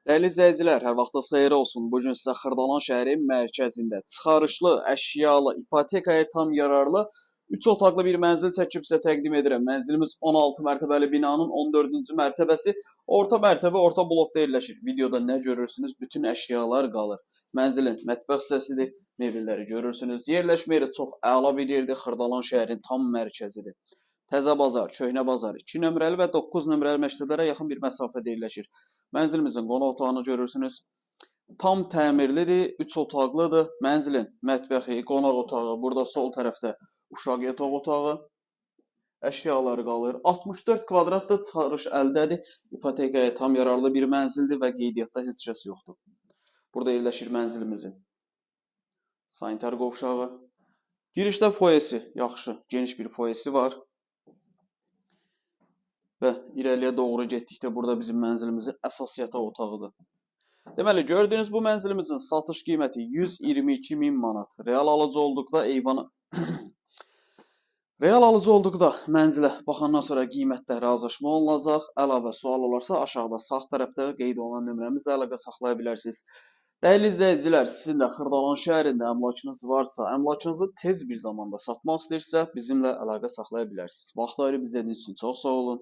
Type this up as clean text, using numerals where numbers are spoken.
Dəyərli izləyicilər, hər vaxtınız xeyir olsun. Bu gün sizə Xırdalan şəhəri mərkəzində çıxarışlı, əşyalı, ipotekaya tam yararlı 3 otaqlı bir mənzil çəkib sizə təqdim edirəm. Mənzilimiz 16 mərtəbəli binanın 14-cü mərtəbəsi, orta mərtəbə, orta blokda yerləşir. Videoda nə görürsünüz? Bütün əşyalar qalır. Mənzilin mətbəx hissəsidir, mebelləri görürsünüz. Yerləşmə yeri çox əla bir yerdir. Xırdalan şəhərin tam mərkəzidir. Təzə bazar, Köhnə bazar, 2 nömrəli və 9 nömrəli məktəblərə yaxın bir məsafədə yerləşir. Mənzilimizin qonaq otağını görürsünüz. Tam təmirlidir, 3 otaqlıdır. Mənzilin mətbəxi, qonaq otağı, burada sol tərəfdə uşaq yataq otağı, əşyaları qalır. 64 kvadratda çıxarış əldədir. İpotekaya tam yararlı bir mənzildir və qeydiyyatda heç kəs yoxdur. Burada yerləşir mənzilimizin sanitar qovşağı. Girişdə foyesi, yaxşı, geniş bir foyesi var. Və irəliyə doğru getdikdə burada bizim mənzilimizin əsas yataq otağıdır. Deməli, gördüyünüz bu mənzilimizin satış qiyməti 122 min manat. Real alıcı olduqda eyvana Real alıcı olduqda mənzilə baxandan sonra qiymətdə razılaşma olunacaq. Əlavə sual olarsa aşağıda sağ tərəfdə qeyd olunan nömrəmizlə əlaqə saxlaya bilərsiniz. Dəyərli izləyicilər, sizin də Xırdalan şəhərində əmlakınız varsa, əmlakınızı tez bir zamanda satmaq istəyirsə, bizimlə əlaqə saxlaya bilərsiniz. Vaxt ayırıb izlədiyiniz üçün çox sağ olun.